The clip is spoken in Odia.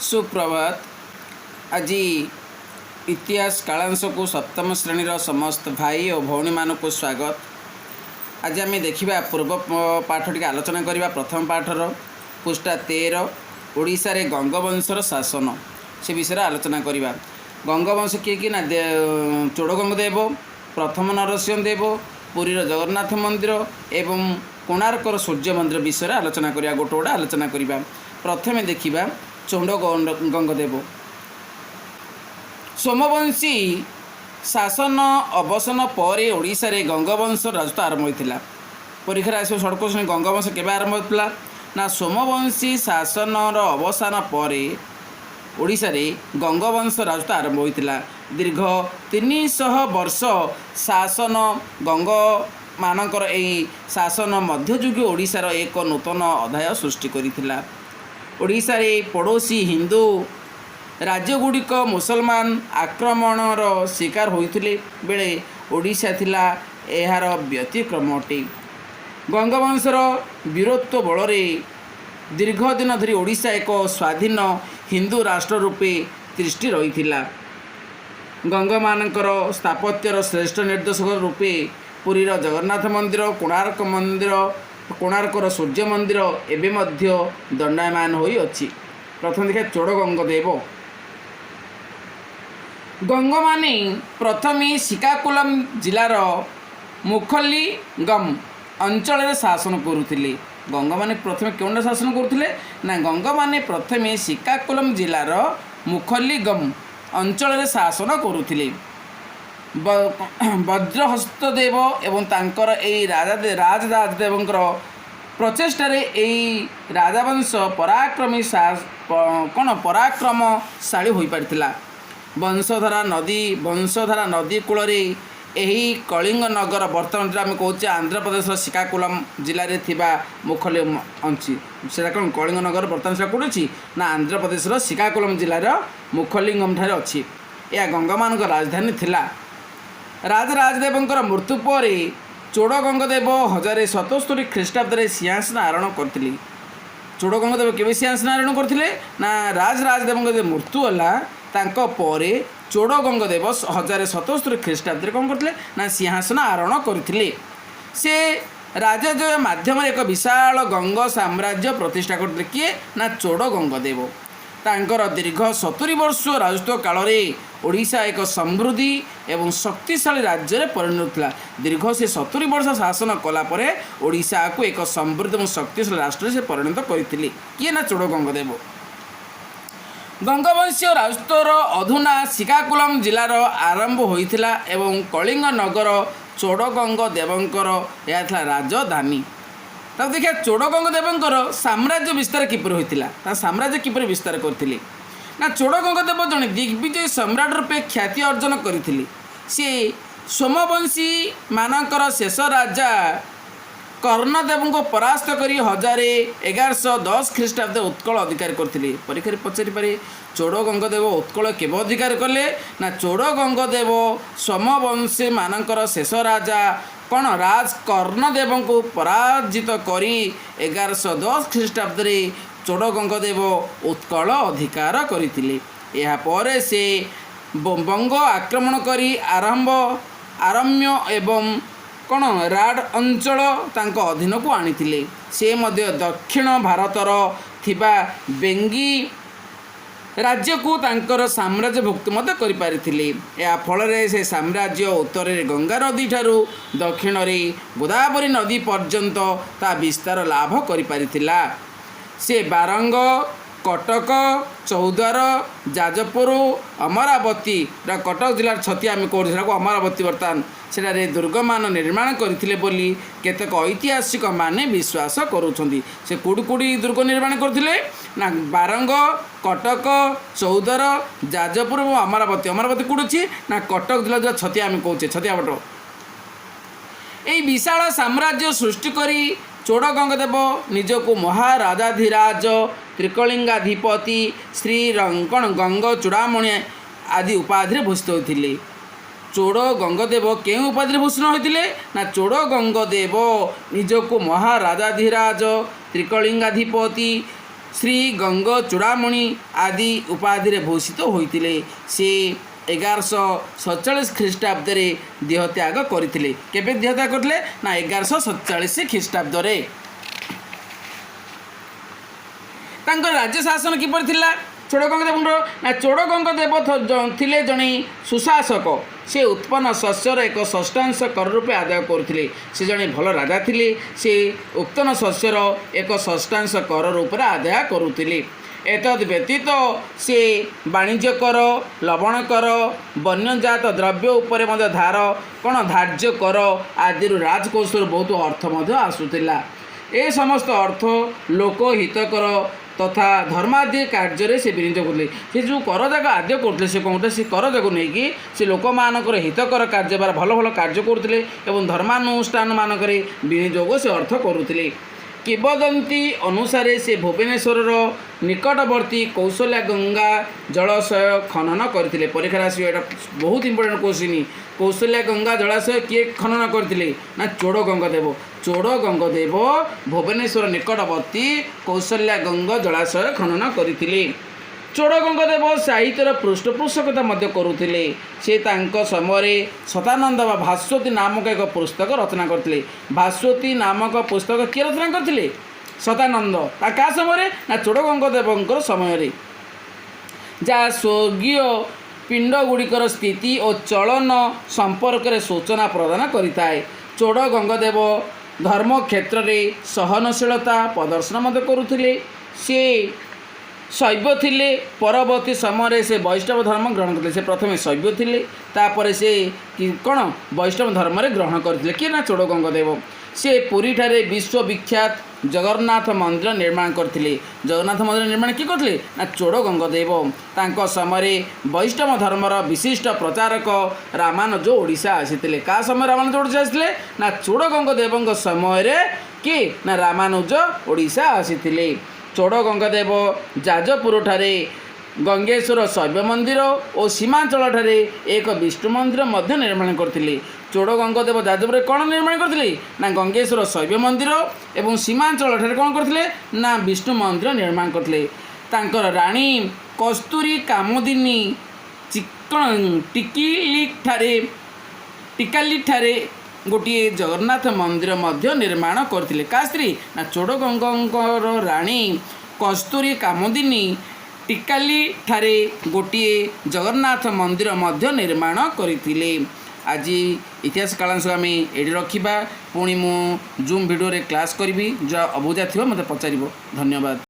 ସୁପ୍ରଭାତ। ଆଜି ଇତିହାସ କାଳାଂଶକୁ ସପ୍ତମ ଶ୍ରେଣୀର ସମସ୍ତ ଭାଇ ଓ ଭଉଣୀମାନଙ୍କୁ ସ୍ୱାଗତ। ଆଜି ଆମେ ଦେଖିବା, ପୂର୍ବ ପାଠ ଟିକେ ଆଲୋଚନା କରିବା। ପ୍ରଥମ ପାଠର ପୃଷ୍ଠା 13, ଓଡ଼ିଶାରେ ଗଙ୍ଗବଂଶର ଶାସନ, ସେ ବିଷୟରେ ଆଲୋଚନା କରିବା। ଗଙ୍ଗବଂଶ କିଏ କିଏ ନା ଚୋଡ଼ଗଙ୍ଗ ଦେବ, ପ୍ରଥମ ନରସିଂହ ଦେବ, ପୁରୀର ଜଗନ୍ନାଥ ମନ୍ଦିର ଏବଂ କୋଣାର୍କର ସୂର୍ଯ୍ୟ ମନ୍ଦିର ବିଷୟରେ ଆଲୋଚନା କରିବା। ଗୋଟେ ଗୋଟେ ଆଲୋଚନା କରିବା। ପ୍ରଥମେ ଦେଖିବା ଚୋଡ଼ ଗଙ୍ଗଦେବ। ସୋମବଂଶୀ ଶାସନ ଅବସାନ ପରେ ଓଡ଼ିଶାରେ ଗଙ୍ଗବଂଶ ରାଜତ୍ୱ ଆରମ୍ଭ ହୋଇଥିଲା। ପରୀକ୍ଷାରେ ଆସିବ ସର୍ଟ କ୍ୱେଶ୍ଚନ୍, ଗଙ୍ଗବଂଶ କେବେ ଆରମ୍ଭ ହୋଇଥିଲା ନା ସୋମବଂଶୀ ଶାସନର ଅବସାନ ପରେ ଓଡ଼ିଶାରେ ଗଙ୍ଗବଂଶ ରାଜତ୍ୱ ଆରମ୍ଭ ହୋଇଥିଲା। ଦୀର୍ଘ 300 ବର୍ଷ ଶାସନ। ଗଙ୍ଗମାନଙ୍କର ଏହି ଶାସନ ମଧ୍ୟଯୁଗୀୟ ଓଡ଼ିଶାର ଏକ ନୂତନ ଅଧ୍ୟାୟ ସୃଷ୍ଟି କରିଥିଲା। ଓଡ଼ିଶାରେ ପଡ଼ୋଶୀ ହିନ୍ଦୁ ରାଜ୍ୟଗୁଡ଼ିକ ମୁସଲମାନ ଆକ୍ରମଣର ଶିକାର ହୋଇଥିଲେ ବେଳେ ଓଡ଼ିଶା ଥିଲା ଏହାର ବ୍ୟତିକ୍ରମ ଅଟେ। ଗଙ୍ଗବଂଶର ବୀରତ୍ୱ ବଳରେ ଦୀର୍ଘ ଦିନ ଧରି ଓଡ଼ିଶା ଏକ ସ୍ୱାଧୀନ ହିନ୍ଦୁ ରାଷ୍ଟ୍ର ରୂପେ ତିଷ୍ଠି ରହିଥିଲା। ଗଙ୍ଗମାନଙ୍କର ସ୍ଥାପତ୍ୟର ଶ୍ରେଷ୍ଠ ନିର୍ଦ୍ଦେଶକ ରୂପେ ପୁରୀର ଜଗନ୍ନାଥ ମନ୍ଦିର, କୋଣାର୍କ ମନ୍ଦିର, କୋଣାର୍କର ସୂର୍ଯ୍ୟ ମନ୍ଦିର ଏବେ ମଧ୍ୟ ଦଣ୍ଡାୟମାନ ହୋଇଅଛି। ପ୍ରଥମେ ଦେଖିବା ଚୋଡ଼ଗଙ୍ଗ ଦେବ। ଗଙ୍ଗମାନେ ପ୍ରଥମେ ଶିକାକୁଲମ ଜିଲ୍ଲାର ମୁଖଲିଗମ୍ ଅଞ୍ଚଳରେ ଶାସନ କରୁଥିଲେ। ଗଙ୍ଗମାନେ ପ୍ରଥମେ କେଉଁଟା ଶାସନ କରୁଥିଲେ ନା ଗଙ୍ଗମାନେ ପ୍ରଥମେ ଶିକାକୁଲମ ଜିଲ୍ଲାର ମୁଖଲିଗମ୍ ଅଞ୍ଚଳରେ ଶାସନ କରୁଥିଲେ। ବଜ୍ରହସ୍ତ ଦେବ ଏବଂ ତାଙ୍କର ଏଇ ରାଜା ରାଜରାଜଦେବଙ୍କର ପ୍ରଚେଷ୍ଟାରେ ଏଇ ରାଜବଂଶ ପରାକ୍ରମୀ କ'ଣ ପରାକ୍ରମଶାଳୀ ହୋଇପାରିଥିଲା। ବଂଶଧାରା ନଦୀ କୂଳରେ ଏହି କଳିଙ୍ଗ ନଗର, ବର୍ତ୍ତମାନ ଯେଉଁଟା ଆମେ କହୁଛେ ଆନ୍ଧ୍ରପ୍ରଦେଶର ଶିକାକୁଲମ ଜିଲ୍ଲାରେ ଥିବା ମୁଖଲି ଅଛି, ସେଇଟା କ'ଣ କଳିଙ୍ଗ ନଗର। ବର୍ତ୍ତମାନ ସେଇଟା କେଉଁଠି ଅଛି ନା ଆନ୍ଧ୍ରପ୍ରଦେଶର ଶିକାକୁଲମ ଜିଲ୍ଲାର ମୁଖଲିଙ୍ଗମ ଠାରେ ଅଛି। ଏହା ଗଙ୍ଗମାନଙ୍କ ରାଜଧାନୀ ଥିଲା। ରାଜରାଜଦେବଙ୍କର ମୃତ୍ୟୁ ପରେ ଚୋଡ଼ଗଙ୍ଗଦେବ 1077 ଖ୍ରୀଷ୍ଟାବ୍ଦରେ ସିଂହାସନ ଆରୋହଣ କରିଥିଲେ। ଚୋଡ଼ଗଙ୍ଗଦେବ କେବେ ସିଂହାସନ ଆରୋହଣ କରିଥିଲେ ନା ରାଜରାଜଦେବଙ୍କ ଯେବେ ମୃତ୍ୟୁ ହେଲା, ତାଙ୍କ ପରେ ଚୋଡ଼ଗଙ୍ଗଦେବ 1077 ଖ୍ରୀଷ୍ଟାବ୍ଦରେ କ'ଣ କରିଥିଲେ ନା ସିଂହାସନ ଆରୋହଣ କରିଥିଲେ। ସେ ରାଜଜୟ ମାଧ୍ୟମରେ ଏକ ବିଶାଳ ଗଙ୍ଗ ସାମ୍ରାଜ୍ୟ ପ୍ରତିଷ୍ଠା କରିଥିଲେ। କିଏ ନା ଚୋଡ଼ଗଙ୍ଗଦେବ। ତାଙ୍କର ଦୀର୍ଘ 70 ବର୍ଷ ରାଜତ୍ୱ କାଳରେ ଓଡ଼ିଶା ଏକ ସମୃଦ୍ଧି ଏବଂ ଶକ୍ତିଶାଳୀ ରାଜ୍ୟରେ ପରିଣତ ଥିଲା। ଦୀର୍ଘ ସେ 70 ବର୍ଷ ଶାସନ କଲା ପରେ ଓଡ଼ିଶାକୁ ଏକ ସମୃଦ୍ଧ ଏବଂ ଶକ୍ତିଶାଳୀ ରାଷ୍ଟ୍ରରେ ସେ ପରିଣତ କରିଥିଲେ। କିଏ ନା ଚୋଡ଼ଗଙ୍ଗଦେବ। ଗଙ୍ଗବଂଶୀୟ ରାଜତ୍ୱର ଅଧୁନା ଶିକାକୁଲମ ଜିଲ୍ଲାର ଆରମ୍ଭ ହୋଇଥିଲା ଏବଂ କଳିଙ୍ଗ ନଗର ଚୋଡ଼ଗଙ୍ଗ ଦେବଙ୍କର ଏହା ଥିଲା ରାଜଧାନୀ। ତାକୁ ଦେଖିବା, ଚୋଡ଼ଗଙ୍ଗ ଦେବଙ୍କର ସାମ୍ରାଜ୍ୟ ବିସ୍ତାର କିପରି ହୋଇଥିଲା? ତା ସାମ୍ରାଜ୍ୟ କିପରି ବିସ୍ତାର କରିଥିଲେ ନା ଚୋଡ଼ଗଙ୍ଗ ଦେବ ଜଣେ ଦିଗ୍ବିଜୟୀ ସମ୍ରାଟ ରୂପେ ଖ୍ୟାତି ଅର୍ଜନ କରିଥିଲେ। ସିଏ ସୋମବଂଶୀ ମାନଙ୍କର ଶେଷ ରାଜା କର୍ଣ୍ଣଦେବଙ୍କୁ ପରାସ୍ତ କରି 1110 ଖ୍ରୀଷ୍ଟାବ୍ଦ ଉତ୍କଳ ଅଧିକାର କରିଥିଲେ। ପରୀକ୍ଷାରେ ପଚାରିପାରେ, ଚୋଡ଼ଗଙ୍ଗଦେବ ଉତ୍କଳ କେବେ ଅଧିକାର କଲେ ନା ଚୋଡ଼ଗଙ୍ଗଦେବ ସୋମବଂଶୀମାନଙ୍କର ଶେଷ ରାଜା କ'ଣ ରାଜ କର୍ଣ୍ଣଦେବଙ୍କୁ ପରାଜିତ କରି 1110 ଖ୍ରୀଷ୍ଟାବ୍ଦରେ ଚୋଡ଼ଗଙ୍ଗଦେବ ଉତ୍କଳ ଅଧିକାର କରିଥିଲେ। ଏହାପରେ ସେ ବଙ୍ଗ ଆକ୍ରମଣ କରି ଆରମ୍ୟ ଏବଂ କ'ଣ ରାଡ଼ ଅଞ୍ଚଳ ତାଙ୍କ ଅଧୀନକୁ ଆଣିଥିଲେ। ସେ ମଧ୍ୟ ଦକ୍ଷିଣ ଭାରତର ଥିବା ବେଙ୍ଗି ରାଜ୍ୟକୁ ତାଙ୍କର ସାମ୍ରାଜ୍ୟଭୁକ୍ତ ମଧ୍ୟ କରିପାରିଥିଲେ। ଏହା ଫଳରେ ସେ ସାମ୍ରାଜ୍ୟ ଉତ୍ତରରେ ଗଙ୍ଗା ନଦୀଠାରୁ ଦକ୍ଷିଣରେ ଗୋଦାବରୀ ନଦୀ ପର୍ଯ୍ୟନ୍ତ ତା ବିସ୍ତାର ଲାଭ କରିପାରିଥିଲା। ସେ ବାରଙ୍ଗ, କଟକ, ଚୌଦ୍ୱାର, ଯାଜପୁର, ଅମରାବତୀ, କଟକ ଜିଲ୍ଲାର ଛତିଆ ଆମେ କହୁଛୁ, ସେଟାକୁ ଅମରାବତୀ ବର୍ତ୍ତମାନ, ସେଠାରେ ଦୁର୍ଗମାନ ନିର୍ମାଣ କରିଥିଲେ ବୋଲି କେତେକ ଐତିହାସିକ ମାନେ ବିଶ୍ୱାସ କରୁଛନ୍ତି। ସେ କୋଉଠି କୋଉଠି ଦୁର୍ଗ ନିର୍ମାଣ କରିଥିଲେ ନା ବାରଙ୍ଗ, କଟକ, ଚୌଦ୍ୱାର, ଯାଜପୁର ଏବଂ ଅମରାବତୀ। ଅମରାବତୀ କୋଉଠି ଅଛି ନା କଟକ ଜିଲ୍ଲା ଯେଉଁ ଛତିଆ ଆମେ କହୁଛେ, ଛତିଆ ବଟ। ଏହି ବିଶାଳ ସାମ୍ରାଜ୍ୟ ସୃଷ୍ଟି କରି ଚୋଡ଼ଗଙ୍ଗଦେବ ନିଜକୁ ମହାରାଜାଧିରାଜ, ତ୍ରିକଳିଙ୍ଗାଧିପତି, ଶ୍ରୀ କ'ଣ ଗଙ୍ଗ ଚୂଡ଼ାମଣି ଆଦି ଉପାଧିରେ ଭୂଷିତ ହୋଇଥିଲେ। ଚୋଡ଼ ଗଙ୍ଗଦେବ କେଉଁ ଉପାଧିରେ ଭୂଷଣ ହୋଇଥିଲେ ନା ଚୋଡ଼ ଗଙ୍ଗଦେବ ନିଜକୁ ମହାରାଜାଧିରାଜ, ତ୍ରିକଳିଙ୍ଗାଧିପତି, ଶ୍ରୀ ଗଙ୍ଗ ଚୂଡ଼ାମଣି ଆଦି ଉପାଧିରେ ଭୂଷିତ ହୋଇଥିଲେ। ସେ 1147 ଖ୍ରୀଷ୍ଟାବ୍ଦରେ ଦେହତ୍ୟାଗ କରିଥିଲେ। କେବେ ଦେହତ୍ୟାଗ କରିଥିଲେ ନା 1147 ଖ୍ରୀଷ୍ଟାବ୍ଦରେ। ତାଙ୍କର ରାଜ୍ୟ ଶାସନ କିପରି ଥିଲା ଚୋଡ଼ଗଙ୍ଗ ଦେବଙ୍କର ନା ଚୋଡ଼ଗଙ୍ଗ ଦେବ ଥିଲେ ଜଣେ ସୁଶାସକ। ସେ ଉତ୍ପନ୍ନ ଶସ୍ୟର ଏକ ଷଷ୍ଠାଂଶ କର ରୂପେ ଆଦାୟ କରୁଥିଲେ। ସେ ଜଣେ ଭଲ ରାଜା ଥିଲେ। ସେ ଉତ୍ପନ୍ନ ଶସ୍ୟର ଏକ ଷଷ୍ଠାଂଶ କର ରୂପରେ ଆଦାୟ କରୁଥିଲେ। ଏତଦ୍ ବ୍ୟତୀତ ସେ ବାଣିଜ୍ୟ କର, ଲବଣ କର, ବନ୍ୟଜାତ ଦ୍ରବ୍ୟ ଉପରେ ମଧ୍ୟ ଧାର କ'ଣ ଧାର୍ଯ୍ୟ କର ଆଦିରୁ ରାଜକୋଷରୁ ବହୁତ ଅର୍ଥ ମଧ୍ୟ ଆସୁଥିଲା। ଏ ସମସ୍ତ ଅର୍ଥ ଲୋକ ହିତକର ତଥା ଧର୍ମାଦି କାର୍ଯ୍ୟରେ ସେ ବିନିଯୋଗ କରୁଥିଲେ। ସେ ଯେଉଁ କର ଯାକ ଆଦାୟ କରୁଥିଲେ, ସେ କ'ଣ କରୁଥିଲେ? ସେ କର ଯାକ ନେଇକି ସେ ଲୋକମାନଙ୍କର ହିତକର କାର୍ଯ୍ୟ ବା ଭଲ ଭଲ କାର୍ଯ୍ୟ କରୁଥିଲେ ଏବଂ ଧର୍ମାନୁଷ୍ଠାନ ମାନଙ୍କରେ ବିନିଯୋଗ ସେ ଅର୍ଥ କରୁଥିଲେ। କିମ୍ବଦନ୍ତୀ ଅନୁସାରେ ସେ ଭୁବନେଶ୍ୱରର ନିକଟବର୍ତ୍ତୀ କୌଶଲ୍ୟା ଗଙ୍ଗା ଜଳାଶୟ ଖନନ କରିଥିଲେ। ପରୀକ୍ଷାରେ ଆସିବ, ଏଇଟା ବହୁତ ଇମ୍ପୋର୍ଟାଣ୍ଟ କୋଶ୍ଚିନ୍। କୌଶଲ୍ୟା ଗଙ୍ଗା ଜଳାଶୟ କିଏ ଖନନ କରିଥିଲେ ନା ଚୋଡ଼ଗଙ୍ଗ ଦେବ। ଚୋଡ଼ଗଙ୍ଗ ଦେବ ଭୁବନେଶ୍ୱର ନିକଟବର୍ତ୍ତୀ କୌଶଲ୍ୟା ଗଙ୍ଗା ଜଳାଶୟ ଖନନ କରିଥିଲେ। ଚୋଡ଼ଗଙ୍ଗ ଦେବ ସାହିତ୍ୟର ପୃଷ୍ଠପୋଷକତା ମଧ୍ୟ କରୁଥିଲେ। ସେ ତାଙ୍କ ସମୟରେ ଶତାନନ୍ଦ ବା ଭାସ୍ୱତୀ ନାମକ ଏକ ପୁସ୍ତକ ରଚନା କରିଥିଲେ। ଭାସ୍ୱତୀ ନାମକ ପୁସ୍ତକ କିଏ ରଚନା କରିଥିଲେ? ଶତାନନ୍ଦ। ତା କାହା ସମୟରେ ନା ଚୋଡ଼ଗଙ୍ଗ ଦେବଙ୍କର ସମୟରେ, ଯାହା ସ୍ୱର୍ଗୀୟ ପିଣ୍ଡ ଗୁଡ଼ିକର ସ୍ଥିତି ଓ ଚଳନ ସମ୍ପର୍କରେ ସୂଚନା ପ୍ରଦାନ କରିଥାଏ। ଚୋଡ଼ଗଙ୍ଗଦେବ ଧର୍ମ କ୍ଷେତ୍ରରେ ସହନଶୀଳତା ପ୍ରଦର୍ଶନ ମଧ୍ୟ କରୁଥିଲେ। ସେ ଶୈବ ଥିଲେ। ପରବର୍ତ୍ତୀ ସମୟରେ ସେ ବୈଷ୍ଣବ ଧର୍ମ ଗ୍ରହଣ କରିଥିଲେ। ସେ ପ୍ରଥମେ ଶୈବ ଥିଲେ, ତାପରେ ସେ କି କ'ଣ ବୈଷ୍ଣବ ଧର୍ମରେ ଗ୍ରହଣ କରିଥିଲେ। କିଏ ନା ଚୋଡ଼ଗଙ୍ଗ ଦେବ। ସେ ପୁରୀଠାରେ ବିଶ୍ୱବିଖ୍ୟାତ ଜଗନ୍ନାଥ ମନ୍ଦିର ନିର୍ମାଣ କରିଥିଲେ। ଜଗନ୍ନାଥ ମନ୍ଦିର ନିର୍ମାଣ କିଏ କରିଥିଲେ ନା ଚୋଡ଼ଗଙ୍ଗ ଦେବ। ତାଙ୍କ ସମୟରେ ବୈଷ୍ଣବ ଧର୍ମର ବିଶିଷ୍ଟ ପ୍ରଚାରକ ରାମାନୁଜ ଓଡ଼ିଶା ଆସିଥିଲେ। କାହା ସମୟରେ ରାମାନୁଜ ଓଡ଼ିଶା ଆସିଥିଲେ ନା ଚୋଡ଼ଗଙ୍ଗ ଦେବଙ୍କ ସମୟରେ କିଏ ନା ରାମାନୁଜ ଓଡ଼ିଶା ଆସିଥିଲେ। ଚୋଡ଼ଗଙ୍ଗ ଦେବ ଯାଜପୁରଠାରେ ଗଙ୍ଗେଶ୍ୱର ଶୈବ ମନ୍ଦିର ଓ ସୀମାଞ୍ଚଳଠାରେ ଏକ ବିଷ୍ଣୁ ମନ୍ଦିର ମଧ୍ୟ ନିର୍ମାଣ କରିଥିଲେ। ଚୋଡ଼ଗଙ୍ଗ ଦେବ ଯାଜପୁରରେ କ'ଣ ନିର୍ମାଣ କରିଥିଲେ ନା ଗଙ୍ଗେଶ୍ୱର ଶୈବ ମନ୍ଦିର ଏବଂ ସୀମାଞ୍ଚଳଠାରେ କ'ଣ କରିଥିଲେ ନା ବିଷ୍ଣୁ ମନ୍ଦିର ନିର୍ମାଣ କରିଥିଲେ। ତାଙ୍କର ରାଣୀ କସ୍ତୁରୀ କାମୋଦିନୀ ଚିକଣ ଟିକାଲିଠାରେ ଗୋଟିଏ ଜଗନ୍ନାଥ ମନ୍ଦିର ମଧ୍ୟ ନିର୍ମାଣ କରିଥିଲେ। କାହା ସ୍ତ୍ରୀ ନା ଚୋଡ଼ଗଙ୍ଗଙ୍କର ରାଣୀ କସ୍ତୁରୀ କାମୋଦିନୀ ଟିକାଲିଠାରେ ଗୋଟିଏ ଜଗନ୍ନାଥ ମନ୍ଦିର ମଧ୍ୟ ନିର୍ମାଣ କରିଥିଲେ। ଆଜି ଇତିହାସ କାଳାଂଶ ଆମେ ଏଇଠି ରଖିବା। ପୁଣି ମୁଁ ଜୁମ୍ ଭିଡ଼ିଓରେ କ୍ଲାସ୍ କରିବି। ଯାହା ଅବୁଝା ଥିବ ମୋତେ ପଚାରିବ। ଧନ୍ୟବାଦ।